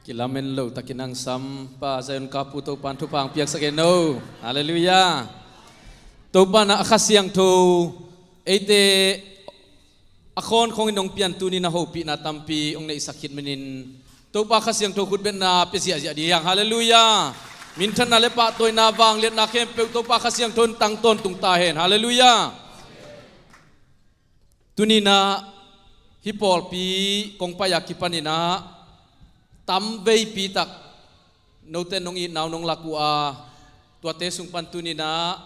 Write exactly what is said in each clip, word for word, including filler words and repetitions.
Kilamen lo takin ang sam pa Zion kapu Topan thupha ang piaksak en no. Halleluiah. Topan a Kha Siangtho eite a khawn khawngin hong pian tuni-in a hopihna tampi hong neihsak khit manin Topa Kha Siangtho khutbetna pia ziahziah ding hi hang. Halleluiah. Minthanna le pahtawina vangliatna khempeuh Topa Kha Siangtho in tang tawntung ta hen. Halleluiah. Tuni-in ah hih pawlpi kong pai a kipanin ah tamveipi tak note nong itna uh nong lak uh a, tuate sung pan tuni-in ah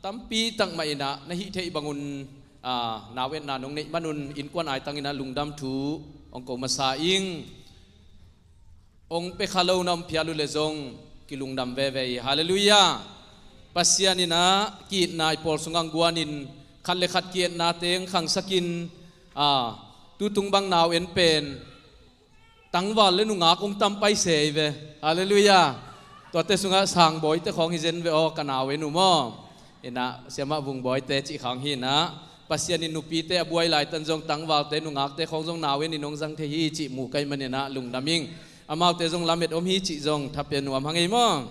tampi tak mah in ah na hih theih bangun, ah, nau-etna nong neih manun innkuan aitangin ah lungdam thu hong ko masa ing. Hong pia kha lo na om phial uh leh zong kilungdam veve hi. Halleluiah. Pasian in ah ki-itna i pawl sungah hong guanin khat le khat ki-etnate hong khangsakin, ah, tutung bang nau-en pen tangval le nungak hong tam pai se hi ve. Halleluiah. Tuate sungah sangbawite khawng hi zen ve aw, ka nau-en uh maw. In ah siamah vungbawite cih khawng hi in ah Pasian in nupite a buai laitan zong tangvalte nungakte khawng zong nau-en in hong zang thei hi cih mu ka hih manin ah lungdam ing. Amaute zong lamet om hi cih zong tha pia nuam hang ei maw.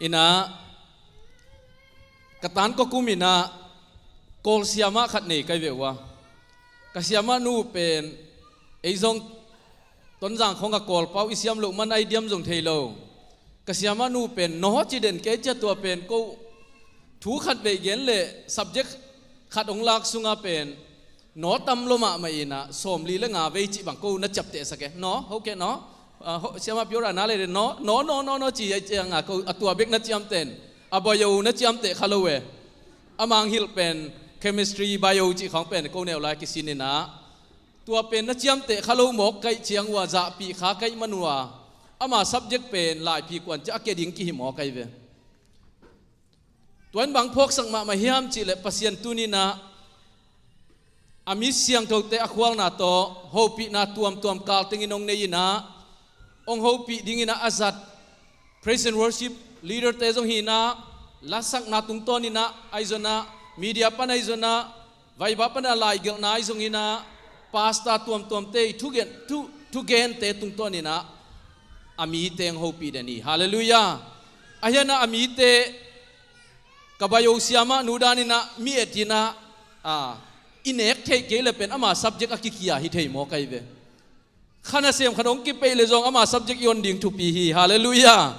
In ah ka tan kua kum in ah Kawl siamah khat nei ka hi ve uh a, ka siamah nu pen ei zong Tonzang khawng a Kawlpau i siam loh man a i diam zong thei lo. Ka siamah nu pen naw ci den kei cia, tua pen ko thu khat vei gen leh subject khat hong lak sungah pen naw tam lo mahmah in ah sawmli le nga vei cih bang ko na ciamtehsak e. Naw, ho kei naw. Ah, ho, siamah piora na le naw, naw, naw, naw, naw ci a ciangah ko a tua bek na ciamteh in a bio na ciamteh kha lo e. A mang hilh pen chemistry, bio cih khawng pen ko neu lai kisin in ah tua pen na ciamteh kha lo mawk ka hih ciang uh a zahpih kha ka hih man uh a, ama subject pen Laiphi kuan ciah a kia ding kihi mawk ahi ve. Tua in bang phawksak mahmah hiam cih leh Pasian tuni-in ah a mi siangthote a khualna tawh hopihna tuamtuam kal tengin hong nei in ah hong hopih dingin ah a zat praise and worship leader-te zong hi in ah, lasakna tungtawnin ah ahi zongin ah, media pan ahi zongin ah, Viber pan a laigelhna ahi zongin ah, pastor tuamtuamte i thugen, thu, thugente tungtawnin ah a mite hong hopih den hi. Halleluiah. Ahi zongin ah a mite ka bio siamah nu danin ah mi et in ah, ah, i nek theih kei leh pen ama subject a kikia hi thei mawk ahi ve. Kha nasem khat hong kipeih leh zong ama subject i on ding thupi hi. Halleluiah.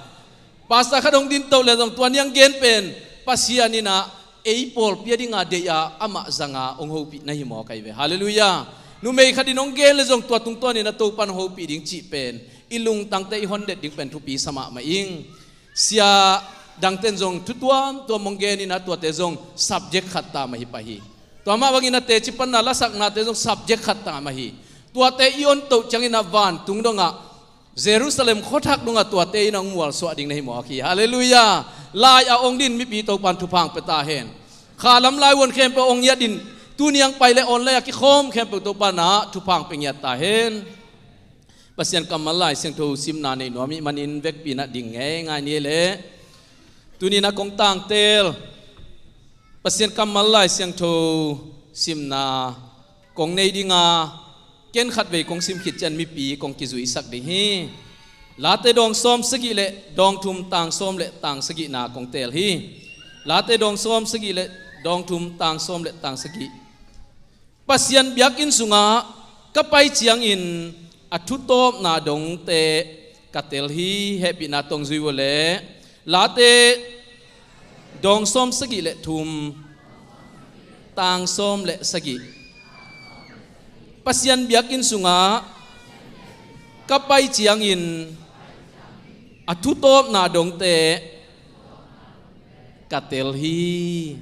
Pastor khat hong din to leh zong tua ni hong gen pen Pasian in ah ei pawlpi a dingin a deih a amah zanga hong hopih na hi mawk ahi ve. Halleluiah. Numei khat in hong gen leh zong tua tungtawnin ah Topan hong hopih ding cih pen i lungtangte i hondet ding pen thupi sa mahmah ing. Sia dangten zong thu tuamtuam hong genin ah tuate zong subject khat ta mah hi pah hi. Tua mah bangin ah teci panna lasaknate zong subject khat ta mah hi. Tuate i ontoh ciangin ah vantung dongah Jerusalem khuathak dongah tuate in ah hong mualsuah ding na hi mawk hi. Halleluiah. Lai a ong din mipi Topan thupha hong pia ta hen. Kha lam lai vuan khempeuh ong ngiat din, tuni hong pai leh online a kikhawm khempeuh Topan ah thupha hong pia ngiat ta hen. Pasian kammal Lai Siangtho simna nei nuam ih manin vekpi-in ah ding ngeingai ni leh. Tuni-in ah kong tangtel Pasian kammal Lai Siangtho simna kong nei ding a, ken khatvei kong sim khit ciang mipi kong kizuisak ding hi. Late dawng sawm sagih le dawng thum tang sawm le tang sagihna kong teel hi. Late dawng sawm sagih le dawng thum tang sawm le tang sagih. Pasian biakinn sungah ka pai ciangin a thutawpna dongte ka tel hi. Hehpihna tawh zui uh leh, Late dawng sawm sagih le thum tang sawm le sagih. Pasian biakinn sungah ka pai ciangin a thutawpna dongte ka tel hi.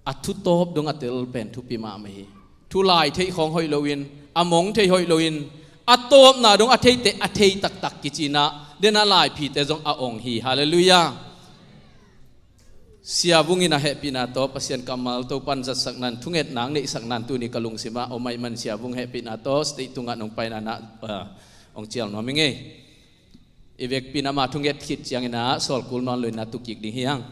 A thutawp dong a tel pen thupi mahmah hi. Thu lai theih khawng hoih loin, a mong thei hoih loin, a tawpna dong a theite a thei taktak kici-in ah, den a Laiphite zong a ong hi. Halleluiah. Sia Vung in a hehpihna tawh Pasian kammal Topan zatsakna in thungetna hong neihsakna in tuni ka lungsim ah om ahih man Sia Vung hehpihna tawh stage tungah nong paina in ah, ah, hong cial nuam ing ei. I vekpi-in ama thunget khit ciangin ah sawlkul nawn lo-in ah tu kik ding hi hang.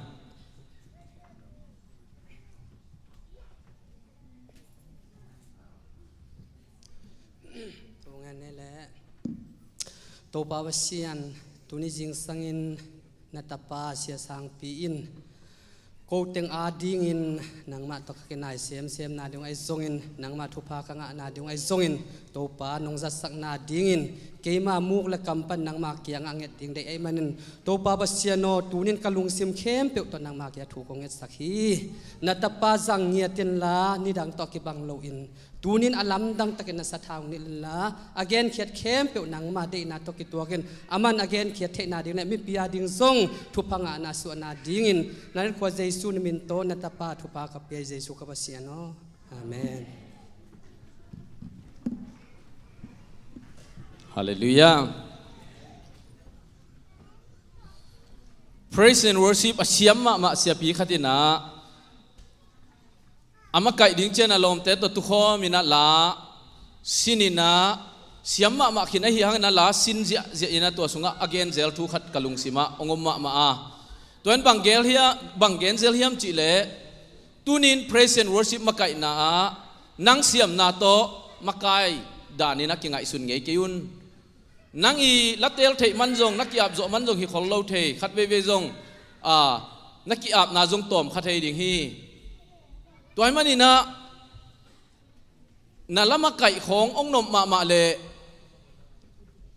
Ong en ni leh. Topa Pasian, tuni zingsangin na tapa Sia Sangpi in ko teng adingin nangmah tawh ka kinai semsem nading uh ahi zongin, nangmah thupha ka ngah nading uh ahi zongin, Topa nong zatsak nadingin keima muk le kam pan nangmah kiangah nget ding deih ahih manin, Topa Pasian aw, tunin ka lungsim khempeuh tawh nangmah kiang thu kong ngetsak hi. Na tapa zang ngiat inla, nidang tawh kibang loin, tunin a lamdang takin na sathau nilh inla, a genkhiat khempeuh nangma deihna tawh kituakin, aman a genkhiat theihna ding le mipi ading zong thupha ngahna suahna dingin, Nazareth khua Jesu na min tawh na tapa thupha ka pia hi, Jesu ka Pasian aw. Amen. Halleluiah. Praise and worship a siam mahmah siapi khat in ah, a makaih ding ciang a lawmte tawh tukhawm in ah la sin in ah, siam mahmah khin ahih hangin ah la sin ziahziah in ah, tua sungah a genzel thu khat ka lungsimah hong om mahmah a. Tua in bang gel hia, bang genzel hiam cihleh, tunin praise and worship makaihna ah nang siamna tawh makai danin ah kingaihsun ngei kei un. Nang i la teel theih man zong, na ki-ap zawh man zong hi khol lo thei, khat veivei zong, a, na ki-apna zong tawm kha thei ding hi. Tua ahih manin ah, na la makaih khawng hong nop mahmah leh,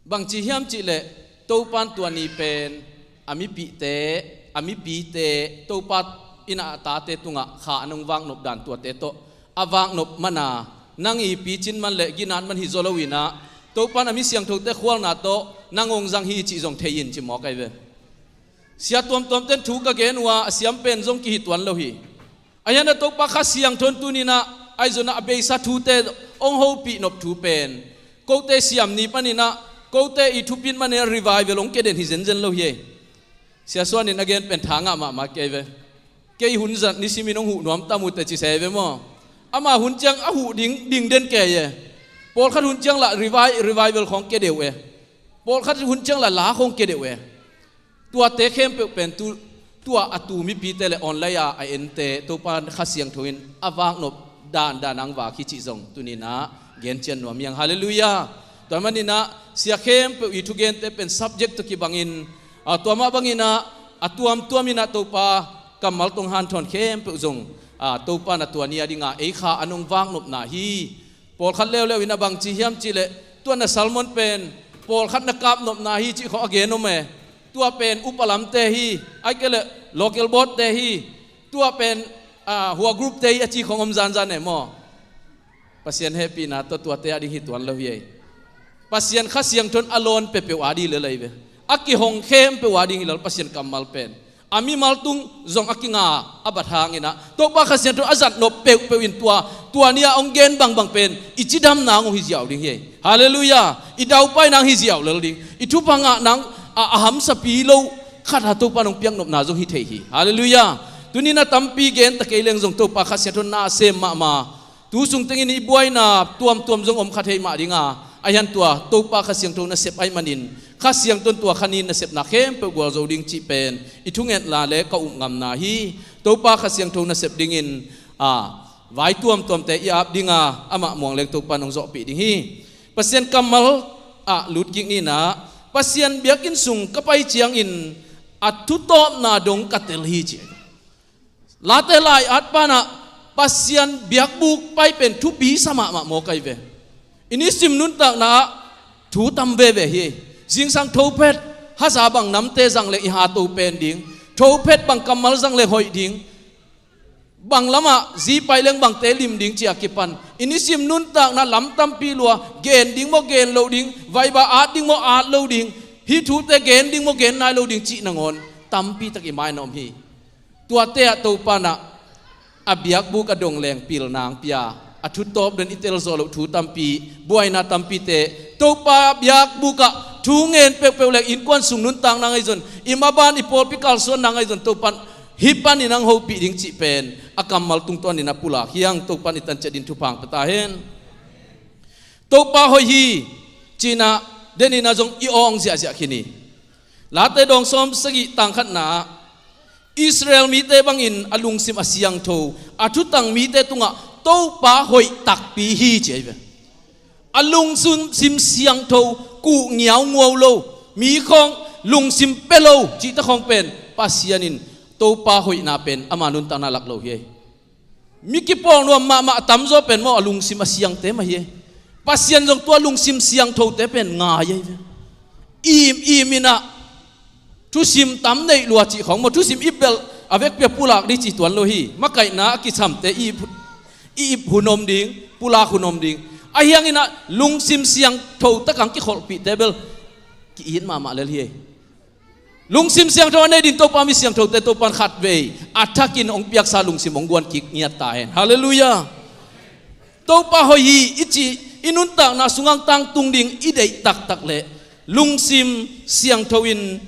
bangci hiam cihleh, Topa in tua ni pen a mipihte, a mipite, Topa in ah a tate tungah kha an hong vaknop dan tuate tawh a vaknop man a, nang i picin man le ginat man hi zaw lo in ah, Topa in a mi siangthote khualna tawh nang hong zang hi cih zong thei in ci mawk ahi ve. Sia tuamtuamte in thu ka gen uh a, a siam pen zong kihi tuan lo hi. Ahih hangin ah Topa Kha Siangtho in tuni in ah, Arizona a beisa thute hong hopih nop thu pen, kote siam ni panin ah, kote i thupi in manin ah revival hong kia den hi zenzen lo hi. Sia Suan in a gen pen tha ngah mahmah kei ve. Kei hun zat nisimin hong huh nuam tam uh teh ci se ve maw. Ama hun ciang a huh ding, ding den kei e. Pawlkhat hun ciang lah revi-, revival khawng kia deuh e. Pawlkhat hun ciang lah la khawng kia deuh e. Tuate khempeuh pen tu, tua a tu mipite le online a a ente, Topa Kha Siangtho in a vaknop dandan a hong vak hi cih zong tuni in ah gen cian nuam hi hang. Halleluiah. Tua ahih manin ah sia khempeuh i thugente pen subject tawh kibangin, a, tua mah bangin ah a tuamtuam in ah Topa kammal tawh hong hanthawn khempeuh zong, a, Topa in ah tua ni a dingin ei kha an hong vaknopna hi. Pawlkhat leuleu in ah bangci hiam cihleh, tua na sermon pen pawlkhat na kapnopna hi cih khawng a gen om e. Tua pen upa lamte hi, ahih kei leh local board-te hi, tua pen, a, hua group-te hi a ci khawng om zanzan e maw. Pasian hehpihna tawh tuate a ding hi tuan lo hi ei. Pasian Kha Siangtho in a lawn peuhpeuh a ding hi lel ahi ve. A kihong khempeuh a ding hi lel Pasian kammal pen. A mimal tung zong a kinga a bat hangin ah, Topa Kha Siangtho a zat nop peuhpeuh in tua, tua ni a hong gen bangbang pen i cidamna hong hi ziau ding hi. Halleluiah. I daupai nang hi ziau lel ding. I thupha ngah nang a, a hamsapi lo khat a Topa in hong piaknopna zong hi thei hi. Halleluiah. Tuni in ah tampi gen ta kei leng zong Topa Kha Siangtho in na sem mahmah. Tu sung tengin i buaina tuamtuam zong om kha thei mah ding a, ahih hang tua Topa Kha Siangtho nasep ahih manin, Kha Siangtho in tua kha ni nasepna khempeuh gualzo ding cih pen i thungetna le ka upngamna hi. Topa Kha Siangtho nasep dingin, a, vai tuamtuamte i ap ding a, amah muang leng Topa in hong zawhpih ding hi. Pasian kammal ah lut kik ni in ah, Pasian biakinn sung ka pai ciangin a thutawpna dong ka tel hi ci. Late lai-at pan ah Pasian biakbuk pai pen thupi sa mahmah mawk ahi ve. I nisim nuntakna ah thu tam veve hi. Zingsang thophet, haza bang namte zang leng i hato pen ding, thophet bang kammal zang leng hoih ding, bang lamah zi pai leng bangte lim ding ci a kipan, i nisim nuntakna lam tampi lua, gen ding maw gen lo ding, vaiba at ding maw at lo ding, hih thute gen ding maw gen nai lo ding cih nangawn tampi tak i mai na om hi. Tuate ah Topa in ah a biakbuk a dong leng pilna hong pia, a thutawp den i tel zawh loh thu tampi, buaina tampite, Topa biakbuk ah thu ngen peuhpeuh leng innkuan sung nuntakna ngaih zong, i maban i pawlpi kalsuanna ngaih zong Topa in hih panin hong hopih ding cih pen a kammal tungtawnin a pulak hi hang. Topa in i tan ciat dingin thupha hong pia ta hen. Topa hoih hi ci-in ah den in ah zong i awng ziahziah khin hi. Late dawng sawm sagih tang khatna ah, Israel mite bangin a lungsim a siangtho, a thutang mite tungah Topa hoih takpi hi ci ahi ve. A lungsim siangtho, kuh ngiaunguau lo, Mi khawng lungsim pia lo cihte khawng pen Pasian in Topa hoihna pen ama nuntakna lak lo hi. Mi kipawl nuam mahmah a tamzaw pen maw a lungsim a siangte mah hi. Pasian zong tua lungsim siangthote pen ngai ahi ve. Im im inah thusim tam neih lua cih khawng maw, thusim ip belh a vekpi a pulak ding cih tuan lo hi. Makaihna a kichamte i ip, i ip hun om ding, pulak hun om ding. Ahi hanginah lungsim siangtho takah kikholhpihte bel ki-it mahmah lel hi. Lungsim siangtho a nei ding Topa mi siangthote Topa in khatvei a thakin hong piaksa lungsim hong guan kik ngiat ta hen. Halleluiah. Topa hoih hi i cih i nuntakna sungah tangtung ding i deih taktak leh lungsim siangtho in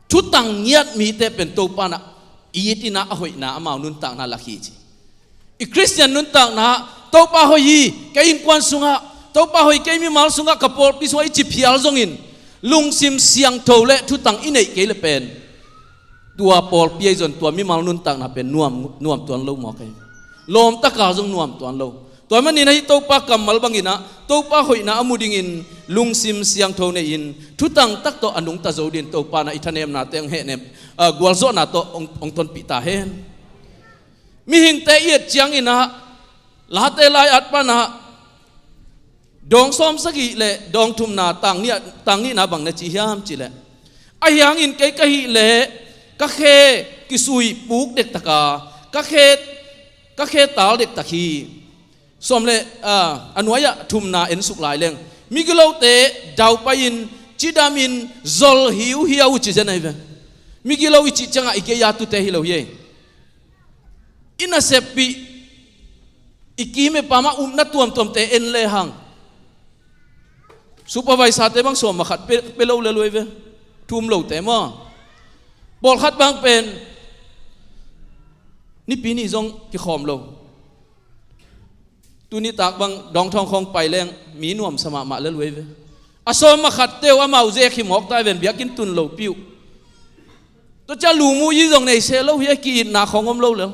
thutang ngiat mite pen Topa in a it inah a hoihna amau nuntakna lak hi ci. I Khristian nuntakna ah Topa hoih hi, kei innkuan sungah Topa hoih, kei mimal sungah ka pawlpi sungah i ci phial zongin lungsim siangtho le thutang i neih kei le pen tua pawlpi ahi zong tua mimal nuntakna pen nuam, nuam tuan lo maw kei. Lawmtaka zong nuam tuan lo. Tua manin ahi Topa kammal banginah Topa hoihna a mu dingin lungsim siangtho nei-in thutang tak tawh a nungta zo dingin Topa in a i thanemnate hong hehnem, ah, gualzawhna tawh hong, hong tonpih ta hen. Mihingte i et cianginah Late lai-at panah dawng sawmsagih le dawng thumna tang nih, tang nihna bang na ci hiam cihleh, ahi hangin kei ka hih leh ka khe kisui puk dektak a, ka khe, ka khe tal dektak hi. Sawm le, ah, a nuai-ah thumna ensuk lai leng migilote daupai-in cidamin zol hiuhiau uh ci zen ahi ve. Migilo i cih ciangah i gei-a tute hi lo hi. I naseppih i kim i pam ah upna tuamtuamte en lehang supervisor-te bang sawm a khat pia, pia lo le luai ve. Thum lote maw? Pawlkhat bang pen Nipi ni zong kikhawm lo. Tuni tak bang dawngthawng khawng pai leng mi nuamsa mahmah le luai ve. A sawm a khatte uh amau zek hi mawk ta ven, biakinn tun lopi uh. Tua ciah lumuyi zong nei se lo hi a, ki-itna khawng om lo lel.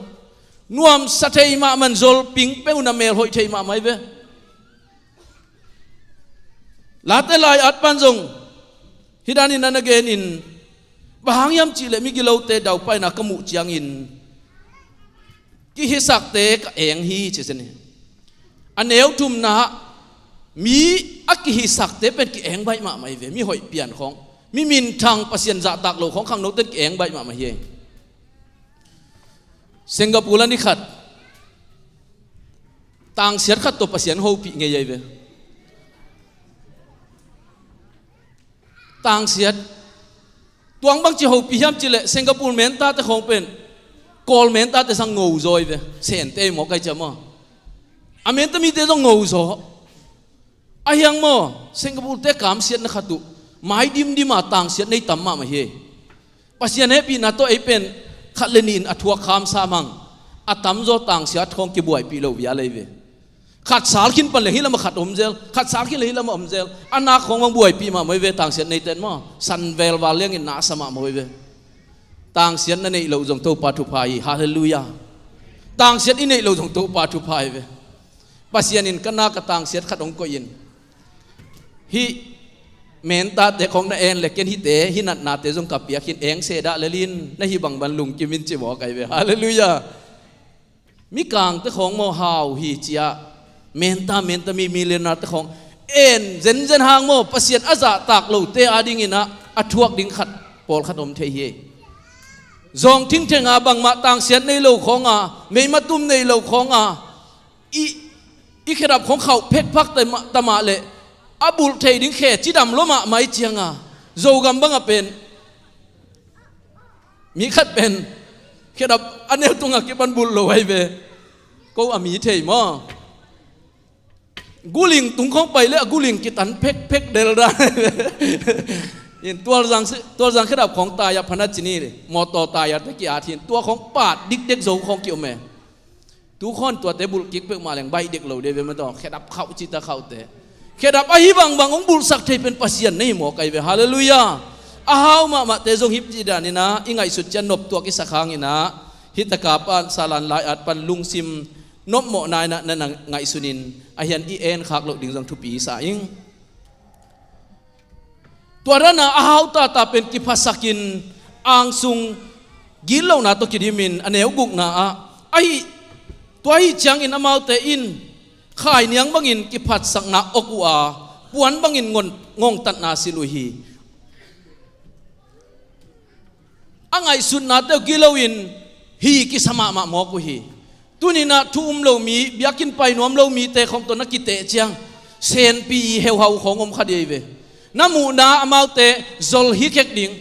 Nuamsa thei mahmah in zol ping peuh na mel hoih thei mahmah hi ve. Late lai-at pan zong hih danin a na genin, bang hang hiam cihleh migilote daupaina ka muh ciangin kihisakte ka eng hi ci zen hi. A neu thumna ah mi a kihisakte pen ki-eng baih mahmah hi ve. Mi hoih pian khawng, mi minthang, Pasian zahtak lo khawng khangnote in ki-eng baih mahmah hi. Singapore a ni khat tangsiat khat tawh Pasian hopih ngei ahi ve. Tangsiat. Tuang bangci hopih hiam cihleh Singapore mentate khawng pen Kawl mentate sang ngo zaw hi ve. Sente hi maw kai ciam maw? A menta mite zong ngo zaw. Ahi hang maw, Singapore-te kamsiatna khat uh mai dimdima tangsiat nei tam mahmah hi. Pasian hehpihna tawh ei pen khat le nih in a thuak kham sam hang, a tamzaw tangsiat khawng kibuaipih lo vial ahi ve. Khat sal khin pan le hih lamah khat om zel, khat sal khin le hih lamah om zel. A nak khawng bang buaipih mahmah hi ve, tangsiat neite in maw, san velval liangin na sa mahmah hi ve. Tangsiat na neih loh zong Topa thupha hi. Halleluiah. Tangsiat i neih loh zong Topa thupha hi ve. Pasian in ka nak ah tangsiat khat hong koih in, hih mentate khawng na en le ken hihte, hih natnate zong ka piak hi in, eng se dah lel in, na hih bangbang lungkim in ci mawk ahi ve. Halleluiah. Mikangte khawng maw hau hi ci-a, menta menta mi millionaire-te khawng en zenzen hang maw, Pasian a zahtak lote adingin ah a thuak ding khat, pawlkhat om thei hi. Zawng thingthenga bangmah tangsiat nei lo khawnga, meima tum nei lo khawnga, i, i khedap khawng khauh phekphak ta mah, ta mah leh a bulh thei ding khe cidam lua mahmah i cianga, Zogam bangah pen mi khat pen khedap a neu tungah kipan bulh lo ahi ve. Ko a mi thei maw? Guling tung khawng pai leh a guling kitan phekphek deldan. In tualzang si, tualzang khedap khawng tayah phanat cini le mawtaw tayahte ki-at hi in, tua khawng pat dikdek zo khawng ki-om e. Tu khawn tuate bulh kik peuhmah leng baih dek lo dei ve mataw, khedap khauh cihta khauhte. Khedap ahi bangbang hong bulhsak thei pen Pasian na hi mawk ahi ve. Halleluiah. A hau mahmahte zong hih ci danin ah i ngaihsut ciang noptuak i sak hangin ah, hih taka pan, Salan lai-at pan lungsim nopmawhna in ah na na ngaihsunin, a hian i enkhak loh ding zong thupi i sa ing. Tua dana a hau tata pen kiphasakin angsung gitlohna tawh kidimin a neu gukna ah ahi, tua ahi ciangin amaute in khainiang bangin kiphatsakna awk uh a, puan bangin ngon-, ngongtatna silh uh hi. A ngaihsutnate uh gilo in hi kisa mahmah mawk uh hi. Tuninah thu um lo mi, biakinn pai nuam lo mite khawng tawh na kiteh ciang senpi heuhau khawng om kha dih ve. Na muhna amaute zol hi khek ding,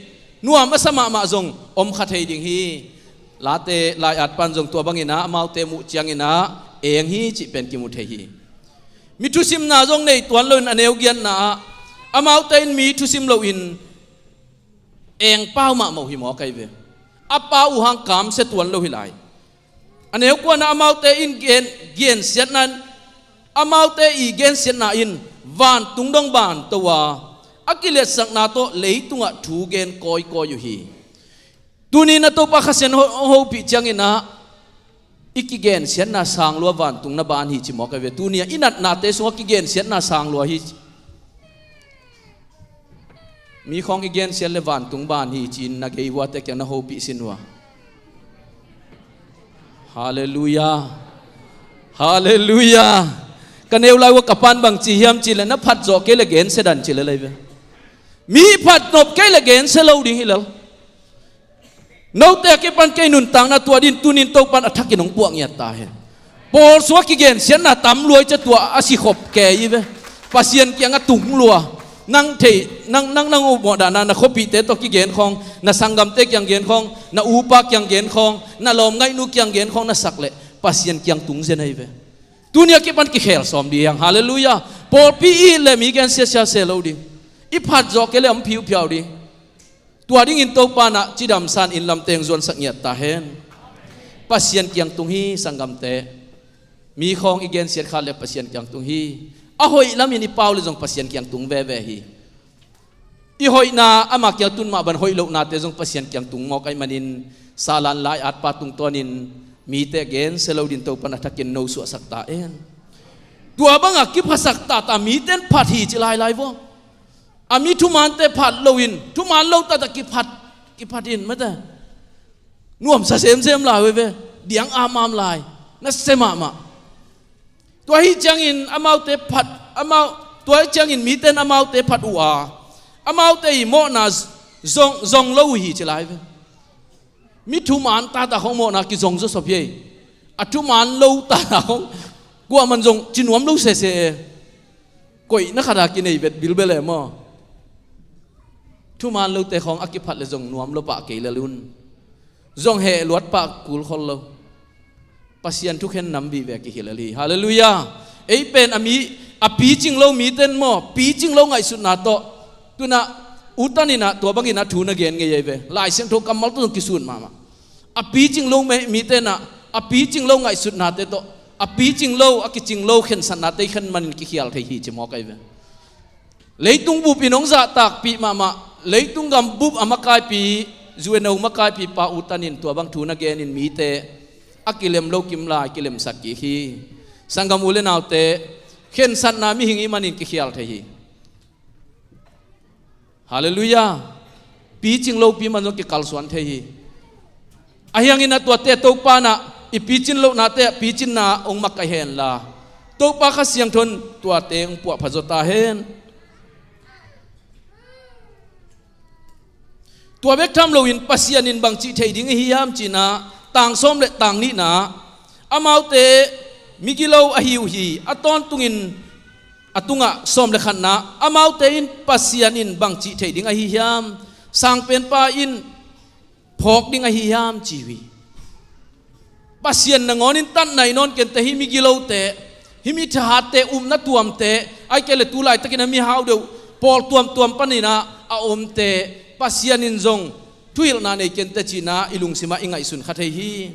nuam a sa mahmah zong om kha thei ding hi. Late lai-at pan zong tua banginah amaute muh cianginah eng hi cih pen kimu thei hi. Mi thusimna zong nei tuan loin a neu giatna ah amaute in mi thusim loin eng pau mahmah uh hi mawk ahi ve. A pau uh hang kamsia tuan lo hi lai. A neu kuanah amaute in gen, gensiatna in, amaute i gensiatna in vantung dong ban to a, a kiletsakna tawh leitungah thu gen kawikawi uh hi. Tuni na Topa Kha Sian ho-, hopih cianginah i kigensiatna sang lua vantung na ban hi ci mawk ahi ve. Tuni a i natnate sungah kigensiatna sang lua hi ci. Mi khawng i gensiat le vantung ban hi ci-in na gei uate kiang na hopih sin uh a. Halleluiah. Halleluiah. Ka neu lai uh a ka pan bang ci hiam cih le na phat zawh kei le gensia dan ci le lai ve. Mi phat nop kei le gensia lo ding hi lel. Note a kipan kei nuntakna tua din tunin Topan a thakin hong puah ngiat ta hen. Paul sua kigensiatna tam luai ca tua a sikhop kei hi ve. Pasian kiang a tung lua. Nang thei, nang, nang, nang upmawh dahna na khuapihte tawh kigen khawng, na sanggamte kiang gen khawng, na upa kiang gen khawng, na lawmngaihnu kiang gen khawng na sak leh Pasian kiang tung zen ahi ve. Tuni a kipan kikhel sawm dih hiang. Halleluiah. Pawlpi i it le mi gensia sia se lo ding. I phat zawh kei le om phiuphiau ding. Tua dingin Topa nah cidamsan in lamteng zuansak ngiat ta hen. Pasian kiang tung hi sanggamte. Mi khawng i gensiat khat le Pasian kiang tung hi. A hoih lamin i pau le zong Pasian kiang tung veve hi. I hoihna ama kiang tun mah ban hoih lohnate zong Pasian kiang tung mawk ahih manin salan lai-at pa tungtawnin mite gensia lo din Topan a thakin no suahsak ta en. Tua banga kiphasak tata mite in phat hi ci lailai vua. A mi thumante phat loin, thuman lo tata kiphat, kiphat in mate. Nuamsa semsem lai uh ve, diang amam lai, na se mahmah. Tua hi ciangin amaute phat, amau, tua hi ciangin mite in amaute phat uh a, amaute i mawhna zong, zong lo uh hi ci lai ve. Mi thuman tata khong mawhna kizong zawsop hi ei. A thuman lo tata khong kuaman zong ci nuam lo sese e. Koihna khata kinei vet bilbel e maw? Thuman lote khong a kiphat le zong nuam lo pah kei lel un. Zong heh luat pah kul khol lo. Pasian thukhen nam vive kihilh a li. Halleluiah. Ei pen a mi, a picing lo mite in maw, picing lo ngaihsutna tawh. Tunah utan inah tua bangin a thu na gen ngei ei ve. Lai Siangtho kammal tawh zong kisun mahmah. A picing lo mite inah, a picing lo ngaihsutnate tawh, a picing lo, a kicing lo khensatnate i khen manin kikhial thei hi ci mawk ei ve. Leitung bup in hong zahtakpih mahmah, leitung gam bup a makaipi, U N O makaipi pa utan in tua bang thu na genin mite a kilem lo kim lai kilemsak kik hi. Sanggam u le naute, khensatna mihing i manin kikhial thei hi. Halleluiah. Picing lopi man zong kikalsuan thei hi. Ahi hangin a tuate Topa nah i picin lohnate a picinna hong makaih henla Topa Kha Siangtho in tuate hong puahpha zaw ta hen. Tua bek tham loin Pasian in bangci thei ding ahi hiam cinah tang sawm le tang nihna amaute migilo ahi uh hi. A tawntungin a tungah sawm le khatna amaute in Pasian in bangci thei ding ahi hiam, sangpenpa in phawk ding ahi hiam ci uh hi. Pasian nangawnin tatna i nawn kente, hih migilote, hih mithahatte, upna tuamte, aike le tu laitakin a mihau deuh pawl tuamtuam paninah a omte Pasian in zong thuhilhna nei kente cinah i lungsimah i ngaihsun kha thei hi.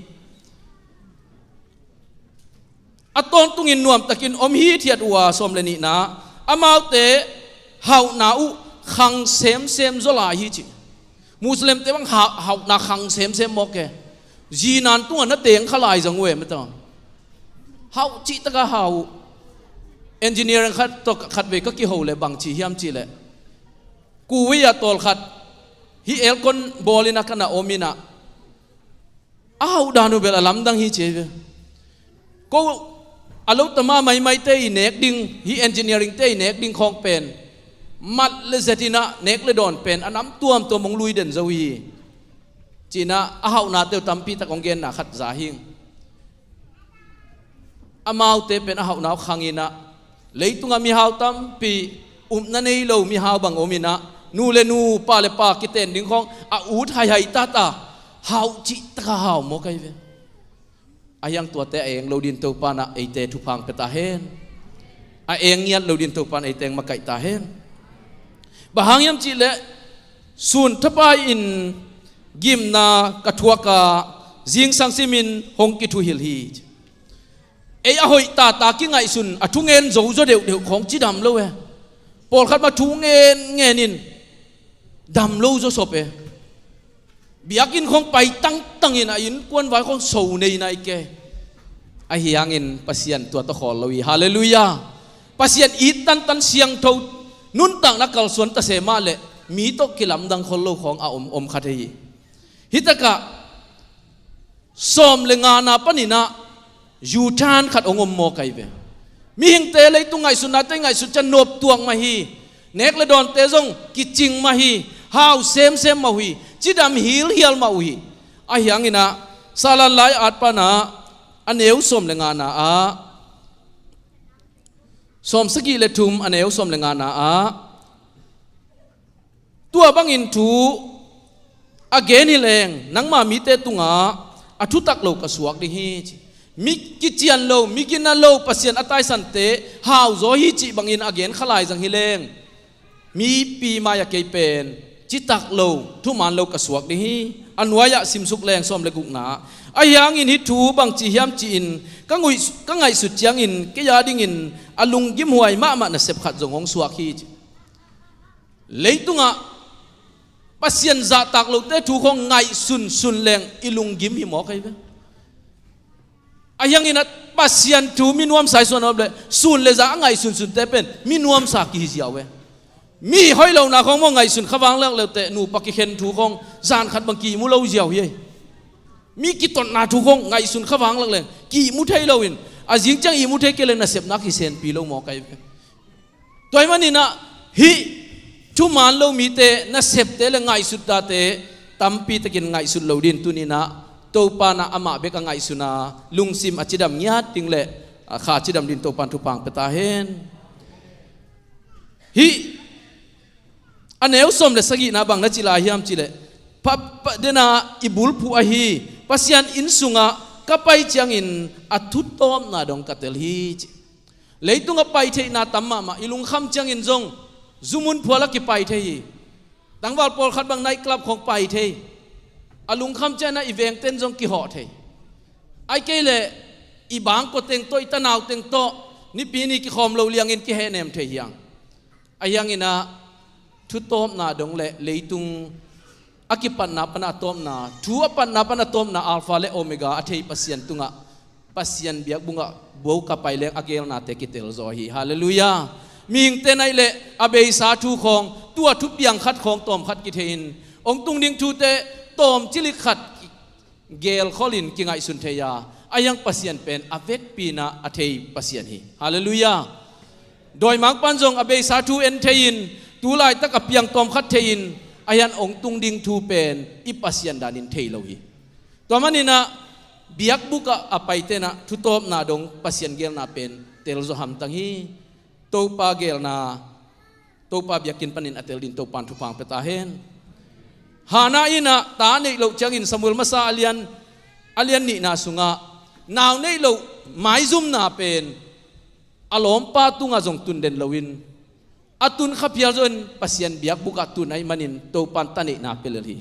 A tawntungin nuamtakin om hithiat uh a sawm le nihna amaute hauhna uh khang semsem zaw lai hi ci. Muslimte bang hauhna khang semsem mawk e. Zinan tungah na teng kha lai zong uh e mata. Hauh cihtaka hau uh. Engineering khat tawh khatvei ka kiho le bangci hiam cihleh Kuwei ah tawlkhat hih elkon bawlin a ka na om in ah, a hauh dan uh bel a lamdang hi ci hi ve. Ko a lo tama maimaite i nek ding, hih engineeringte i nek ding khawng pen mat le zet in ah nek le dawn pen a nam tuamtuam hong lui den zo hi. Ci in ah a hauhnate uh tampi tak hong genna khat za hing. Amaute pen a hauhna uh khang in ah, leitungah mihau tampi, upna nei lo mihau bang om in ah, nu le nu, pa le pa kiten ding khawng a ut haihai tata, hauh cih taka hau maw kai ve. A hiang tuate a eng lo din Topa in ah eite thupha hong pia ta hen. A eng ngiat lo din Topa in eite hong makaih ta hen. Bang hang hiam cih leh, sun thapai in gimna ka thuak a, zingsang simin hong kithuhilh hi. Ei a hoih tata kingaihsun, a thungen zozo deuhdeuh khawng cidam lo e. Pawlkhat mah thu ngenngen in dam lo zaw sop e. Biakinn khawng pai tangtang in a innkuan vai khawng so nei nai ke. Ahi hangin Pasian tua tawh khawl lo hi. Halleluiah. Pasian it tantan siangtho, nuntakna kalsuan ta se mah leh mi tawh kilamdang khol lo khawng a om, om kha thei hi. Hih takah sawm le ngana panin ah U-turn khat hong om maw kai ve. Mihingte leitung ngaihsutnate ngaihsut ciang nop tuak mah hi. Nek le dawnte zong kicing mah hi. Hau semsem mah uh hi. Cidam hilhial mah uh hi. Ahi hangin ah Salan lai-at pan ah a neu sawm le ngana ah, sawm sagih le thum a neu sawm le ngana ah, tua bangin thu a gen hi leng, nangma mite tungah a thutak lo ka suak ding hi, ci. Mi kician lo, mi gina lo, Pasian a taisante hauzaw hi cih bangin a gen kha lai zang hi leng, mipi mai-ah kei pen citak lo, thuman lo ka suak ding hi. A nuai-ah simsuk leng sawm le gukna ah, ahi hangin hih thu bangci hiam ci-in ka nguih, ka ngaihsut ciangin kei a dingin a lunggimhuai mahmah nasep khat zong hong suak hi, ci. Leitungah Pasian zahtak lote thu khawng ngaihsunsun leng i lunggim hi maw kai ve. Ahi hangin ah Pasian thu mi nuamsa i suan a om leh sun le za a ngaihsunsunte pen mi nuamsa kihi ziau e. Mi hoih lohna khawng maw ngaihsun kha vang lak leu teh nupa kikhen thu khawng zan khat bang ki-ihmu lo ziau hi. Mi kitotna thu khawng ngaihsun kha vang lak leng ki-ihmu thei loin a zing ciang ihmu thei kei leh nasepna kisenpi lo maw kai ve. Tua ahih manin ah hih thuman lo mite nasepte le ngaihsut date tampi takin ngaihsut lo din tuni-in ah Topa in ah amah bek a ngaihsun a lungsim a cidam ngiat ding le a kha cidam din Topa in thupha hong pia ta hen. Hih a neu sawm le sagihna bang na ci lai hiam cih leh, pa, pa, dena i bulphuh ahi Pasian inn sungah ka pai ciangin a thutawpna dong ka tel hi, ci. Leitungah pai theihna tam mahmah, i lungkham ciangin zong zumun phual a kipai thei hi. Tangval pawlkhat bang night club khawng pai thei. A lungkham ciangin ah i vengten zong kihawh thei. Ahih kei leh i bangkua teng tawh, i tanau teng tawh Nipi ni kikhawm lo liangin kihehnem thei hi hang. Ahi hangin ah thutawpna dong le leitung a kipatna pan a tawpna, thu a patna pan a tawpna, Alpha le Omega a thei Pasian tungah, Pasian biakbuk ah buk a pai leng a gelnate kitel zaw hi. Halleluiah. Mihingte in ahih leh a beisa thu khawng, tua thupiang khat khawng tawm khat kithei-in hong tung ding thute tawm cilik khat gelkholin kingaihsun thei a, ahi hang Pasian pen a vekpi-in ah a thei Pasian hi. Halleluiah. Dawimangpa'n zong a beisa thu en thei-in, tu laitak a piang tawm khat thei-in, ahi hang hong tung ding thu pen i Pasian danin thei lo hi. Tua manin ah biakbuk ah a paite in ah thutawpna dong Pasian gelna pen tel zaw hamtang hi. Topa gelna, Topa biakinn panin a tel din Topa in thupha hong pia ta hen. Hannah in ah ta neih loh ciangin Samuel masa a lian, a lian nihna sungah nau neih loh maizumna pen a lawmpa tungah zong tun den loin, a tun kha phial zawin Pasian biakbuk ah tun ahih manin Topa in ta neihna pia lel hi.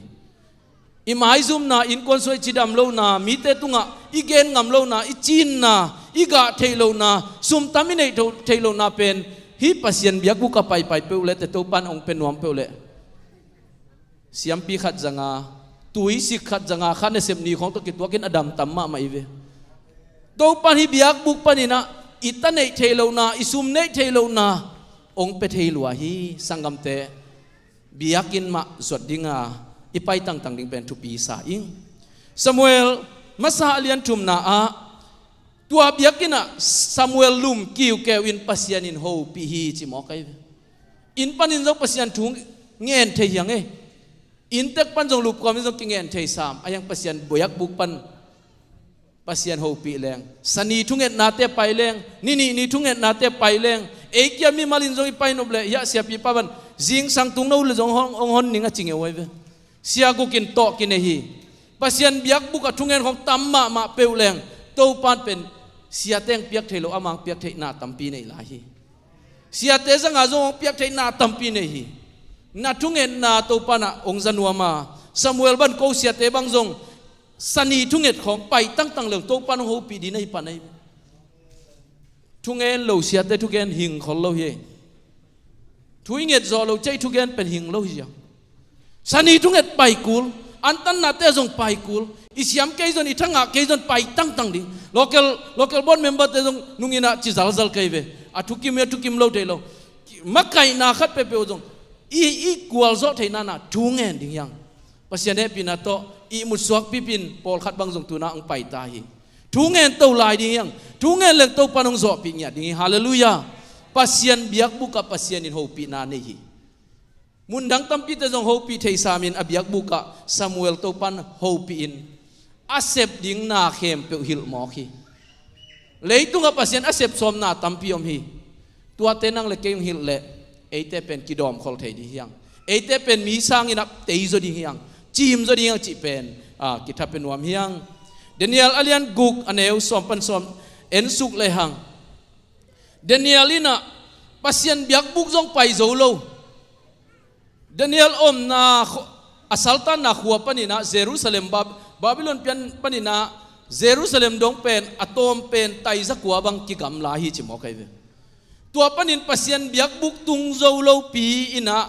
I maizumna, innkuan sungah i cidam lohna, mite tungah i gen ngam lohna, i cinna, i gah theih lohna, sum tam i neih theih lohna pen hih Pasian biakbuk ah paipai peuh leh, teh Topa in hong pia nuam peuh leh, siampi khat zanga, tuisik khat zanga, kha nasep ni khawng tawh kituakin a dam tam mahmah hi ve. Topa in hih biakbuk panin ah i ta neih theih lohna, i sum neih theih lohna hong pia thei lua hi, sanggamte. biakinn mah zuat dinga i pai tangtang ding pen thupi sa ing. Samuel masa a lian thumna ah tua biakinn ah Samuel lum kiukeu in Pasian in hopih hi ci mawk ahi ve. Inn panin zong Pasian thu ngen thei hiang e. Inntek pan zong lupkuam in zong kingen thei sam a hiang Pasian biakbuk pan Pasian hopih leng, sani thungetnate pai leng, ninih ni thungetnate pai leng, ei kia mimalin zong i pai nop leh hiah siapipa ban zingsang tung no le zong hong, hong hon ning a ci ngeu ahi ve. Sia gukin tawh kinei hi. Pasian biakbuk a thungen khong tam mahmah peuh leng Topan pen siateng piak thei lo amang piak theihna tampi nei lai hi. Siate zanga zong hong piak theihna tampi nei hi. Na thungetna Topan ah hong za nuam a, Samuel ban ko siate bang zong sani thunget khong pai tangtang leng Topan hong hopih ding na hi pan ahi. Thungen lo siate thugen hing khol lo hi. Thu i nget zawh lo cei thugen pen hing lo hi ziang. Sani thunget pai kul, antannate zong pai kul, i siam kei zon, i thangah kei zon pai tangtang ding. Local, local board member te zong nunginah ci zalzal kei ve. A thukim hi a thukim lo thei lo. Makaihna khat peuhpeuh zong i, i kual zawh theihna na thu ngen ding hiang. Pasian hehpihna tawh ihmut suak pipin pawlkhat bang zong tuna hong paita hi. Thu ngen to lai ding hiang. Thu ngen leng Topan hong zawhpih ngiat ding hi. Halleluiah. Pasian biakbuk ah Pasian in hopihna nei hi. Mundang tampite zong hopih thei samin a biakbuk ah Samuel Topan hopih in a sep ding na khempeuh hilh mawk hi. Leitungah Pasian a sep sawm na tampi om hi. Tuate nang le kei hong hilh leh eite pen kidawmkhol thei ding hiang. Eite pen mi sangin a tei zaw ding hiang, cim zaw ding hiang cih pen a, kitha pe nuam hiang. Daniel a lian guk a neu sawm pan sawm en suk lehang Daniel in ah Pasian biakbuk zong pai zo lo. Daniel omna khu-, a saltanna khua paninah Jerusalem, Bab-, Babylon pian paninah Jerusalem dong pen a tawm pen taizakua bang kigamla hi ci mawk ahi ve. Tua panin Pasian biakbuk tung zo lopi inah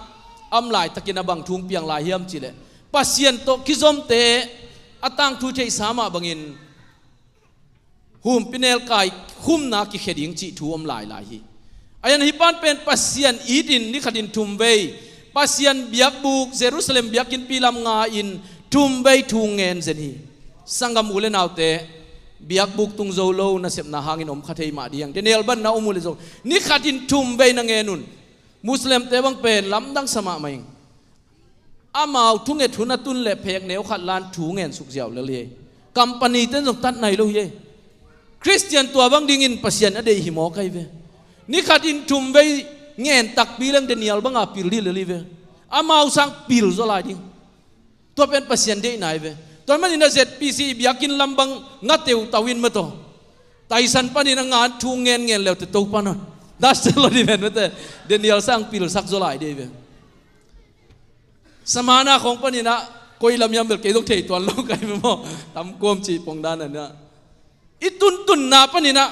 a om laitakin a bang thu hong piang lai hiam cileh Pasian tawh kizomte a tangthu theihsa mah bangin humpinelkai khumna kikhia ding cih thu om lailai hi. A hian hih pan pen Pasian itin ni khatin thumvei Pasian biakbuk Jerusalem biakinnpi lam nga-in thumvei thu ngen zen hi. Sanggam u le naute, biakbuk tung zo lo nasepna hangin om kha thei mah ding. Daniel ban na om uh le zong ni khatin thumvei na ngen un. Muslimte bang pen lamdang sa mahmah ing. Amau thunget hun a tun le phek neu khat lan thu ngen suk ziau lel hi. Company ten zong tat nai lo hi. Khristian tua bang dingin Pasian a deih hi mawk ahi ve. Ni khatin thumvei ngen takpi leng Daniel banga pil dih lel hi ve. Amau sang pil zaw lai ding. Tua pen Pasian deihna hi ve. Tua manin a Z P C biakinn lam bang nga teutau in mataw. Taisan panin a ngan thu ngen ngen leute Topan hon. Dastel lo dih ven mate. Daniel sang pilsak zaw lai dih hi ve. Samana khong paninah koi lam hiam bel kei zong thei tuan lo kai maw? Tam kuam cih pong dan anah i tuntunna paninah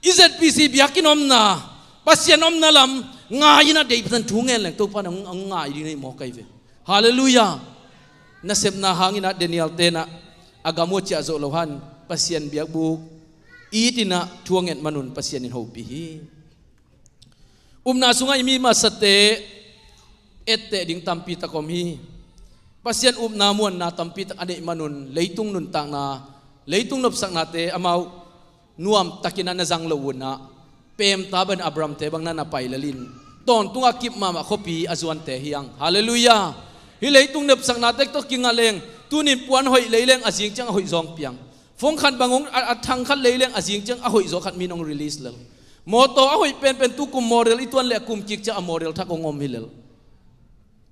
i Z P C biakinn omna, Pasian omna lam ngai inah deih Pasian thu ngen leng Topa in hong ngai ding nei maw kai ve. Halleluiah. Nasepna hanginah Daniel tenah a gam uh a ciah zoh lo han Pasian biakbuk itinah thu a nget manun Pasian in hopih hi. Upna sungah i mi masate etteh ding tampi tak om hi. Pasian upna muanna tampi tak a neih manun leitung nuntakna, leitung nopsaknate amau nuamtakin a na zang lo unah pemta ban Abrahamte bang na na pai lelin tawntungah kip mahmah khuapi a zuante hiang. Halleluiah. Hih leitung nopsaknate tawh kinga leng tunin puan hoih lei leng a zing ciang a hoih zawng piang. Phone khat bang hong a, a thang khat lei leng a zing ciang a hoih zaw khat min hong release lel. Mawtaw a hoih penpen tu kum model i tuan le a kum kik ciang a model thak hong om hi lel.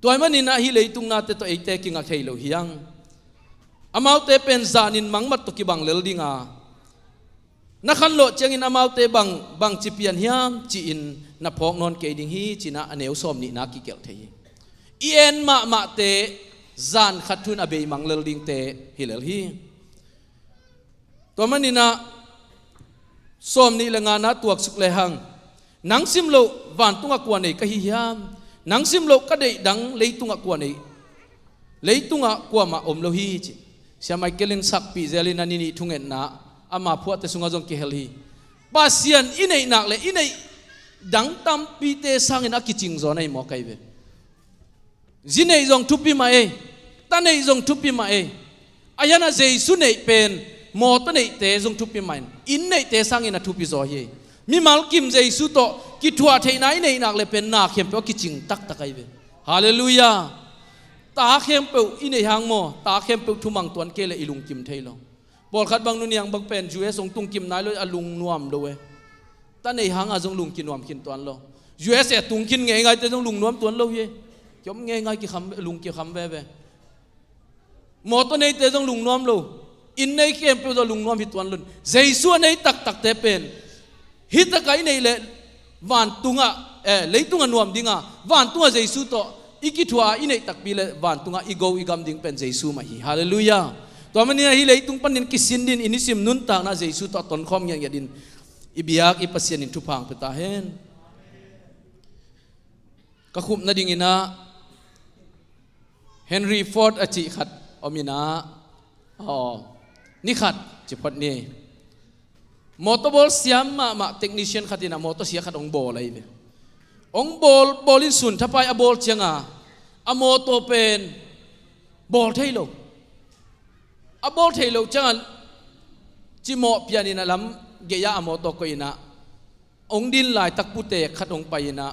Tua hi maninah hih leitung nate tawh eite kingak thei lo hiang. Amaute pen zanin mangmat tawh kibang lel dinga na khanlawh ciangin amaute bang, bang ci pian hiam ci-in na phawk nawn kei ding hi cinah a neu sawm nihna kigelh thei hi. I en mahmahte zan khat thun a beimang lel dingte hi lel hi. Tua maninah sawm nih le ngana tuaksuk lehang nang sim loh vantungah kua nei ka hi hiam? Nang sim loh ka deih dang leitungah kua nei, leitungah kuamah om lo hi ci. Sia Michael in sakpih zelin a ninih thungetna ama phuahte sungah zong kihel hi. Pasian i neih nak le i neih dang tampite sangin a kicing zaw na hi maw kai ve. Zi neih zong thupi mah ei. Ta neih zong thupi mah ei. A hian a Jesu neih pen mawtaw neihte zong thupi mah in, inn neihte sangin a thupi zaw hi ei. Mimal kim Jesu tawh kithuah theihna i neih nak le pen na khempeuh a kicing taktak ahi ve. Halleluiah. Ta khempeuh i neih hang maw, ta khempeuh thumang tuan kei le i lungkim thei lo. Pawlkhat bang nuniang bang pen U S hong tung kim nai lo, a lungnuam lo e. Ta neih hanga zong lungkinuam khin tuan lo. U S a tung khin ngeingaite zong lungnuam tuan lo hi e. Kiom ngeingai kikham, lung kikham veve. Mawtaw neite zong lungnuam lo. Inn nei khempeuh zong lungnuam hi tuan lo. Jesu a nei taktakte pen hi taka i neih leh vantungah, eh, leitungah nuam dinga, vantungah Jesu tawh i kithuah a i neih takpi le vantungah i go i gam ding pen Jesu mah hi. Halleluiah. Tua manin ah hih leitung panin kisin din i nisim nuntakna Jesu tawh a tonkhawm ngiatngiat din i biak i Pasian in thupha hong pia ta hen. Ka khupna dingin ah Henry Ford a cih khat om in ah, aw, ni khat ci phot ni. Mawtaw bawl siam mahmah technician khat in ah mawtaw sia khat hong bawl ahi ve. Hong bawl, bawl in sun thapai a bawl cianga a mawtaw pen bawl thei lo. A bawl thei lo cianga cimawh pian in ah lam gei-ah a mawtaw koih in ah hong din laitak putek khat hong pai in ah,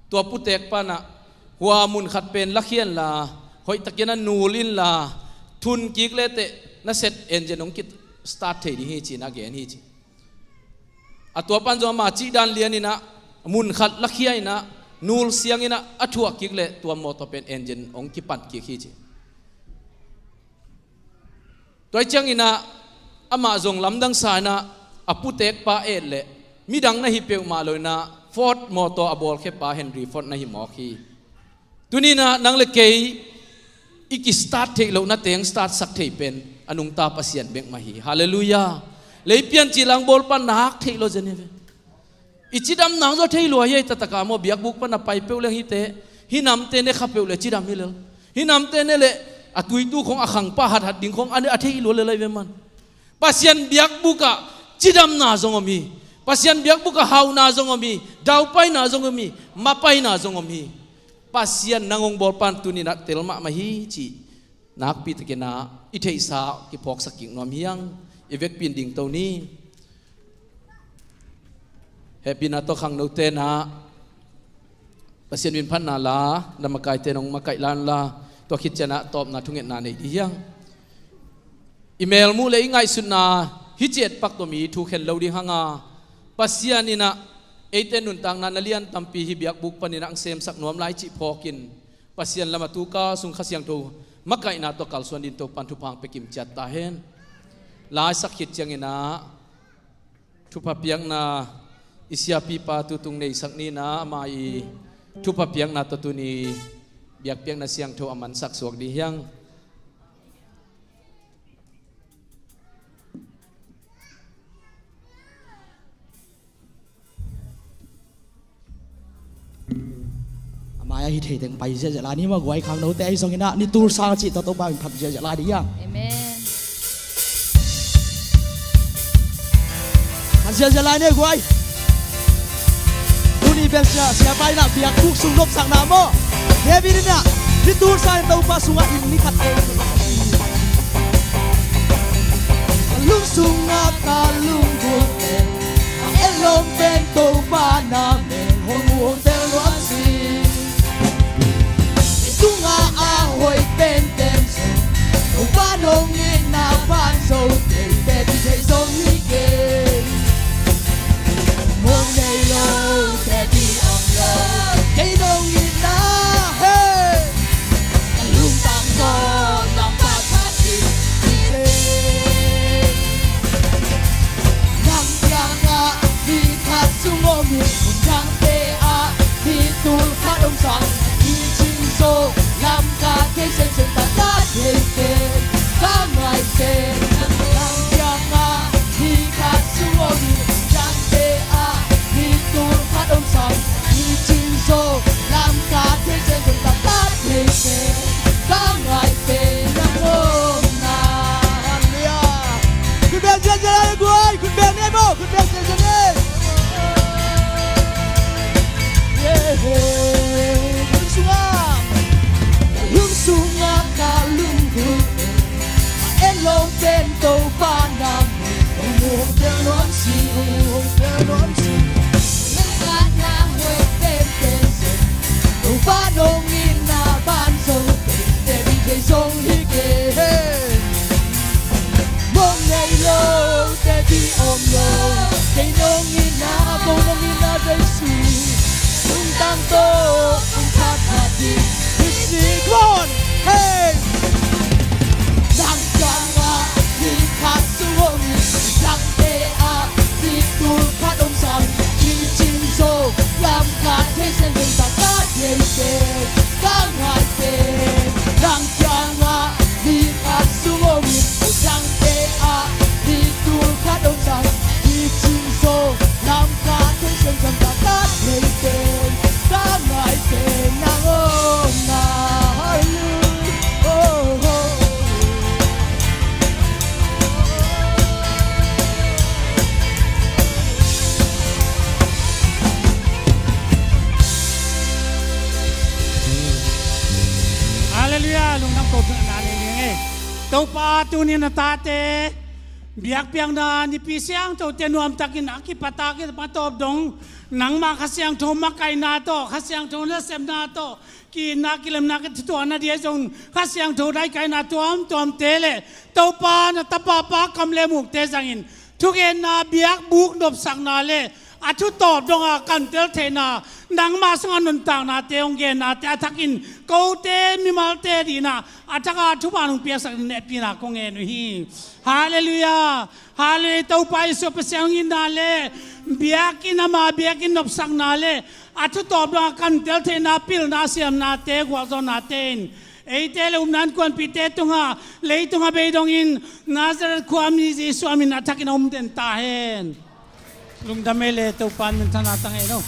tua putek pan ah hua mun khat pen lakhia inla, hoihtakin a nul inla, thun kik leteh na set engine hong kistart thei ding hi ci-in a gen hi ci. A tua pan zong ama cih dan lian in ah mun khat lakhia in ah nul siang in ah a thuah kik leh tua mawtaw pen engine hong kipan kik hi ci. Tua hi ciangin ah amah zong lamdang sa in ah a putekpa et leh midang na hi peuhmah lo in ah Ford mawtaw a bawlkhepa Henry Ford na hi mawk hi. Tuni in ah nang le kei i kistart theih loh na teng start sak thei pen a nungta Pasian bek mah hi. Halleluiah. Leipian cih lang bawlpa nak theih lo zen hi ve. I cidam nang zaw thei lua hi ei, taktak a maw, biakbuk pan a pai peuh leng hihte, hih namte ne kha peuh le cidam hi lel. Hih namte ne leh a tuitu khong a khangpa hathat ding khong a ne a thei lua lel ahi ve man. Pasian biakbuk ah cidamna zong om hi. Pasian biakbuk ah hauhna zong om hi. Daupaina zong om hi. Mapaina zong om hi. Pasian nang hong bawlpa in tuni in ah tel mahmah hi cih nakpi takin ah i theihsa kiphawksak kik nuam hi hang. I vekpi in dingto ni. Hehpihna tawh khangnote in ah Pasian minphatna la, na makaite in hong makaih la unla, tua khit ciangin ah tawpna thungetna nei ding hi hang. I melmuh le i ngaihsutna hih ciat pak tawh mi thukhen lo ding hang a, Pasian in ah eite nuntakna na lian tampi hih biakbuk panin ah hong semsak nuam lai cih phawkin Pasian lam a tu ka sung Kha Siangtho makaihna tawh kalsuan dingin Topa'n thupha hong pia kim ciat ta hen. Laisak khit ciangin ah thupha piakna i siapipa tutung neisak ni in ah ama i thupha piakna tawh tuni biakpiakna siangtho a mansak suak ding hi hang. A mai-ah hi thei teng pai ziahziah lai ni maw guai, khangnote ahi zongin ah ni tul sang a cih tawh Topa min phat ziahziah lai ding hi hang. Amen. Phat ziahziah lai ni guai. Tuni pen sia, siapa in ah biakbuk sung nopsakna maw, David in ah ni tul sang in Topa sungah inn ni khat ei. Ka lung sungah ka lunggulh pen, ka etlawm pen Topa na mel hong mu hong tel nuam sih. Tungah a hoih penpen sung, Topa nong itna pan zo kei, teci thei zo hi kei. Mong nei lo, teci om lo, kei nong itna, hey. Ka lungtang tawh nang phat phat in hi teh. Nang kiangah mi khat sung om in, nang te ah mi tul khat om sang, i cing zo lam ka thei semsem, ka ta thei pen, ka ngai pen, ka Pen Topa na min hong muang tel nuam sih, hong muang tel nuam sih. Nang ka na hong tel pen pen, Topa nong itna ban zo pen, te bi kei zong hi kei. Mong nei lo te bi om lo, kei nong itna, ko nong itna dei si. Tung tang to, tung khat khat di, hi si kuan, hey. Nang kiangah mi khat sung om, nang te ah mi tul khat om sang, mi cing zo, lam khat thei sen ven ta ka thei sen, ka ngai sen. Nang kiangah mi khat sung om, nang te ah mi tul khat om sang, mi cing zo, lam khat thei sen ven ta ka thei sen, ka ngai sen nang om na. Hallelujah. Oh, oh, oh. Hallelujah, lungdam ko thungetna nei ning ei. Topa, tuni na tate biakpiakna nipi siangthote nuamtakin a kipat a kipat tawp dong, nangmah Kha Siangtho makaihna tawh, Kha Siangtho nasepna tawh, ki-itna kilemna ka thutuahna dia zong Kha Siangtho daikaina tuamtuamte le Topa na tapa pa kam le mukte zangin thugenna, biakbuk nopsakna le a thutawp donga kan tel theihna, nangmah sunga nuntaknate hong gennate a thakin kote mimalte dihna a thaka thupha hong piaksak nehpihna kong ngen uh hi. Hallelujah. Hallelujah. Topa Jesuh Pasian hong itna le biakinn ama biakinn nopsakna le a thutawp donga kan tel theihna, pilna siamnate, gualzawhnate in eite le upna innkuanpihte tunga leitunga bei dongin Nazareth khuami Jesuh a min a thakin a om den ta hen. Lungdam ei le Topa in minthanna tang ei no.